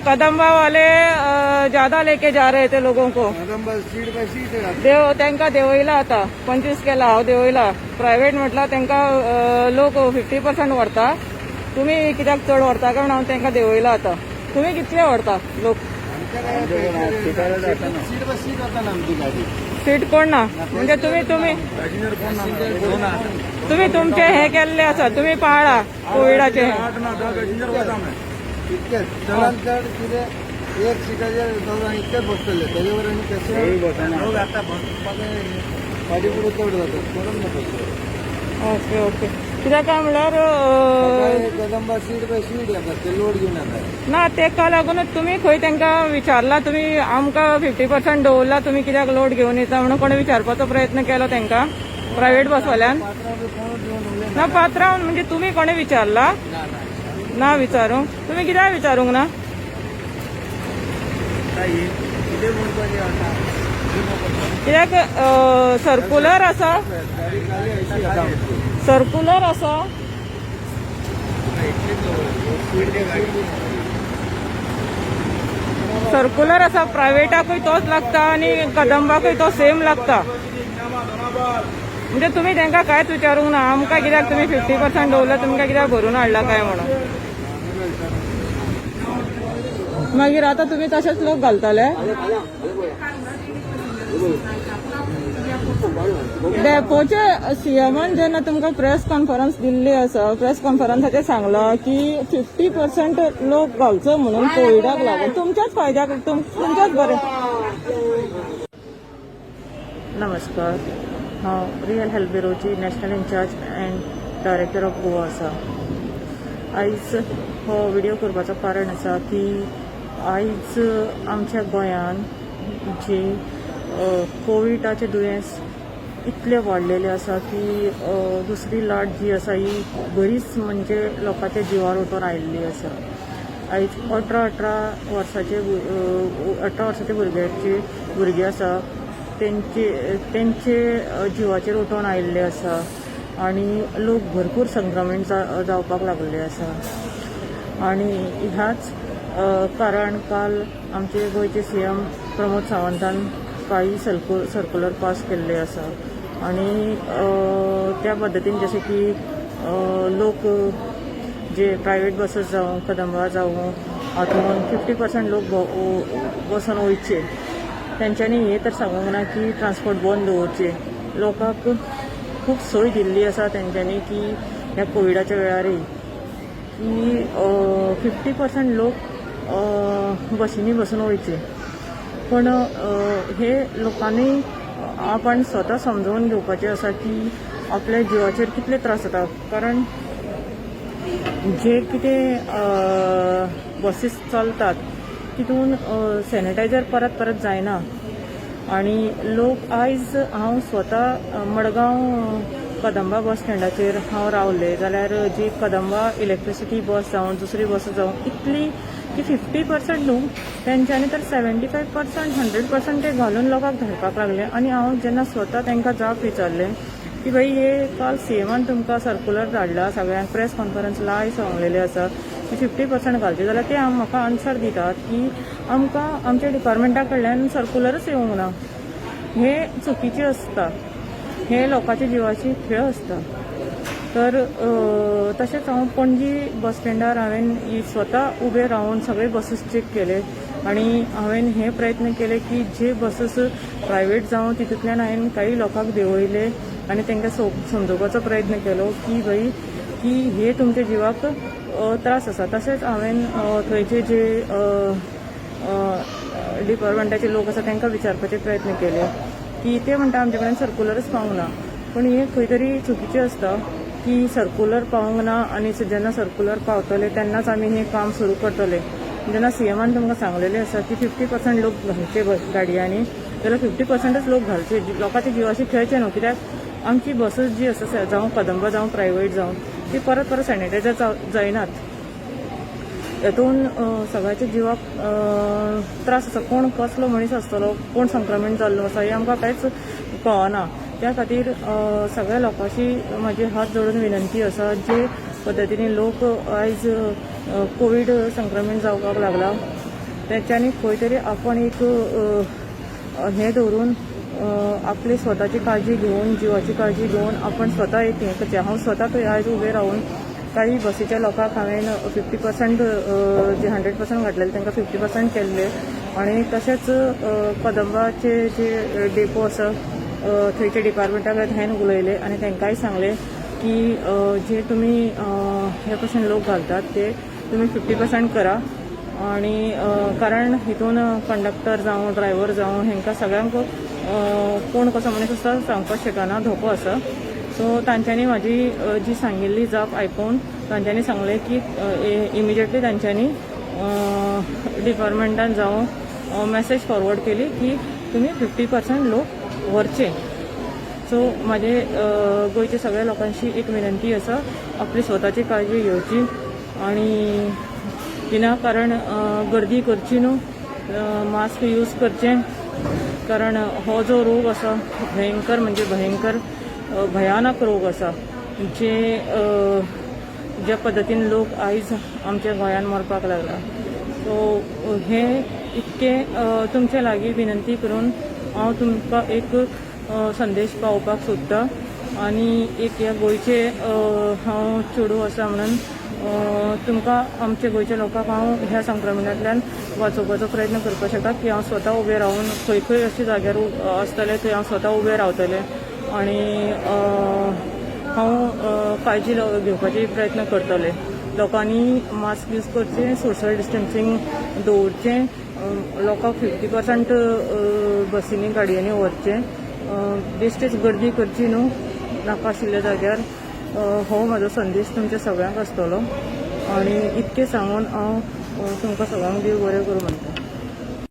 कदंबावाले ज्यादा लेके जा रहे थे लोगों को. सीट बाय सीट. देव तांकां देंवयला आतां 25 केला हांव देंवयला. प्रायव्हेट म्हटल्यार तांकां लोक 50% व्हरता. तुमी कित्याक चड व्हरता काय म्हणून हांव तांकां देंवयला आतां. तुमी कितले व्हरता लोक? सीट बाय सीट वता ना आमची गाडी. सीट कोण ना म्हणजे तुमी तुमी पॅसेंजर कोण ना. तुमी तुमचे हे केल्ले आसा, तुमी पाळा कोविडाचे हे. 8 ना 10 पॅसेंजर वता आमी. इतकेच चडान चड कितें एक सिटाचेर दोगां इतकेच बसतले. तेजे वर आनी कशें लोक आतां बसपाक फाटीं फुडें चड जाता म्हणून ना बसले. ओके ओके, कित्याक काय म्हणल्यार कदंबा सीट बाय सीट येतात, ते लोड घेवन येतात. ना, तेका लागूनच तुमी खंय तांकां विचारला, तुमी आमकां 50% दवरला, तुमी कित्याक लोड घेवन येता म्हणून कोणी विचारपाचो प्रयत्न केलो तांकां प्रायव्हेट बसवाल्यान? पात्रांव बी कोणूच येवन उलयना. ना, पात्रांव म्हणजे तुमी कोणें विचारला? ना ना. ना विचारूंक? तुमी कित्याक विचारूंक ना? कितें म्हणपाचें आतां? कित्याक सर्कुलर आसा. गाडी खाली अशी येता आमची. सर्कुलर आसा. सीट. सर्कुलर आसा, प्रायव्हेटाकूय तोच लागता आनी कदंबाकूय तो सेम लागता. म्हणजे तुमी तांकां कांयच विचारूंक ना, आमकां कित्याक तुमी 50% दवरला, तुमकां कित्याक भरून हाडला काय म्हणून? मागीर आतां तुमी तशेच लोक घालताले डेपोचे? सीएमान जेन्ना तुमकां प्रेस कॉन्फरन्स दिल्ली आसा, प्रेस कॉन्फरन्साचेर सांगलां की 50% लोक घालचो म्हणून कोविडाक लागून तुमच्याच फायद्याक, तुमच्याच बरें. नमस्कार, हांव रियल हेल्थ ब्युरोची national incharge and director of Goa आसा. आयज हो व्हिडिओ करपाचो कारण आसा की आयज आमच्या गोंयान जी कोविडाचें दुयेंस इतलें वाडलेलें आसा की दुसरी लाट जी आसा ही बरीच म्हणजे लोकांच्या जिवार उठून आयिल्ली आसा. आयज 18 18 वर्साचे, 18 वर्साचे भुरग्याचे भुरगे आसा, तेंचे तेंचे जिवाचेर उठून आयिल्ले आसा आनी लोक भरपूर संक्रमीत जावपाक लागलेले आसा. आनी ह्याच कारण काल आमचे गोंयचे सीएम प्रमोद सावंतान काही सर्कुलर पास केल्ले आसा आनी त्या पद्दतीन जशें की लोक जे प्रायवेट बसीस जावं, कदंबा जावं, हातून 50% लोक बसून वयचे. तेंच्यांनी हें तर सांगूंक ना की ट्रान्सपोर्ट बंद दवरचे. लोकांक खूब सोय दिल्ली आसा तेंच्यांनी की ह्या कोविडाच्या वेळारय की 50% लोक बशींनी बसून वयचे. पण हे लोकांनी आपण स्वता समजून घेवपाचें आसा की आपल्या जिवाचेर कितले त्रास जाता, कारण जे कितें बसीस चलतात तितून सॅनिटायझर परत परत जायना. आनी लोक आयज हांव स्वता मडगांव कदंबा बस स्टँडाचेर हांव रावलें जाल्यार जी कदंबा इलेक्ट्रिसिटी बस जावं, दुसरी बस जावं, इतली की 50% न्हू, तेंच्यांनी तर 75%, 100% ते घालून लोकांक धाडपाक लागले. आनी हांव जेन्ना स्वता तांकां जाप विचारलें की भाई, हे काल सीएमान तुमकां सर्कुलर धाडला, सगळ्यांक प्रेस कॉन्फरन्स लाय सांगलेले आसा की 50% घालचे, जाल्यार ते म्हाका आन्सर दितात की आमकां आमच्या डिपार्टमेंटा कडल्यान सर्कुलरच येवंक ना. हे चुकीचें आसता, हे लोकांच्या जिवाची खेळ आसता. तर तशेंच हांव पणजी बस स्टँडार हांवें स्वता उबें रावन सगळे बसीस चॅक केले आनी हांवें हे प्रयत्न केले की जे बसीस प्रायवेट जावं, तितूंतल्यान हांवें काही लोकांक देंवयले आनी तांकां समजोवपाचो प्रयत्न केलो की भाई, की हे तुमच्या जिवाक त्रास आसा. तशेंच हांवें थंयचे जे डिपार्टमेंटाचे लोक आसा तांकां विचारपाचे प्रयत्न केले की ते म्हणटा आमचे कडेन सर्कुलरच पावूंक ना. पूण हें खंय तरी चुकीचें आसता की सर्कुलर पावूंक ना आनी जेन्ना सर्कुलर पावतले तेन्नाच आमी हें काम सुरू करतले. जेन्ना सीएमान तुमकां सांगलेलें आसा की 50% लोक घालचे गाडयांनी, जाल्यार 50%च लोक घालचे. लोकांच्या जिवाशी खेळचे न्हू, कित्याक आमची बसीस जी आसा, जावं कदंबा जावं प्रायवेट जावं, ती परत परत सॅनिटायझर जायनात. हेतून सगळ्याच्या जिवाक त्रास आसा. कोण कसलो मनीस आसतलो, कोण संक्रमण जाल्लो आसा, हें आमकां कांयच कळना. त्या खातीर सगळ्या लोकांशी म्हाजी हात जोडून विनंती आसा, जे पद्दतीन लोक आयज कोवीड संक्रमण जावपाक लागला, तेंच्यांनी खंय तरी आपण एक हें दवरून, आपली स्वताची काळजी घेवन, जिवाची काळजी घेवन आपण स्वता एक हें करचें. हांव स्वता थंय आयज उबें रावन काही बसीच्या लोकांक हांवें 50%, जे 100% घातलेले तांकां 50% केल्ले आनी तशेंच कदंबाचे जे डेपो आसा, थंयच्या डिपार्टमेंटा कडेन हांवें उलयलें आनी तांकांय सांगलें की जे तुमी हे भशेन लोक घालतात ते तुमी 50% करा. आनी कारण हितून कंडक्टर जावं, ड्रायव्हर जावं, हेंकां सगळ्यांक कोण कसो मनीस आसता सांगपाक शकना, धोको आसा. सो तांच्यांनी म्हाजी जी सांगिल्ली जाप आयकून तांच्यांनी सांगलें की इमिजिएटली तांच्यांनी डिपार्टमेंटान जावं मॅसेज फॉरवर्ड केली की तुमी 50% लोक व्हरचे. सो म्हाजे गोंयच्या सगळ्या लोकांशी एक विनंती आसा, आपली स्वताची काळजी घेवची आनी विनाकारण गर्दी करची न्हू, मास्क यूज करचें, कारण हो जो रोग आसा भयंकर म्हणजे भयंकर भयानक रोग आसा, जे ज्या पद्दतीन लोक आयज आमच्या गोंयान मरपाक लागला. सो हें इतकें तुमचे लागीं विनंती करून हांव तुमकां एक संदेश पावोवपाक सोदतां. आनी एक ह्या गोंयचे हांव चेडूं आसा म्हणून तुमकां, आमच्या गोंयच्या लोकांक हांव ह्या संक्रमणांतल्यान वाचोवपाचो प्रयत्न करपाक शकता की हांव स्वता उबें रावन खंय खंय अशे जाग्यार आसतलें थंय हांव स्वता उबें रावतलें आनी हांव काळजी घेवपाची प्रयत्न करतलें. लोकांनी मास्क यूज करचें, सोशल डिस्टन्सींग दवरचें, लोकांक 50% बसींनी गाडयांनी व्हरचें, बेश्टेच गर्दी करची न्हू नाका आशिल्ल्या जाग्यार. हो म्हाजो संदेश तुमच्या सगळ्यांक आसतलो आनी इतकें सांगून हांव तुमकां सगळ्यांक देव बरें करूं म्हणटा.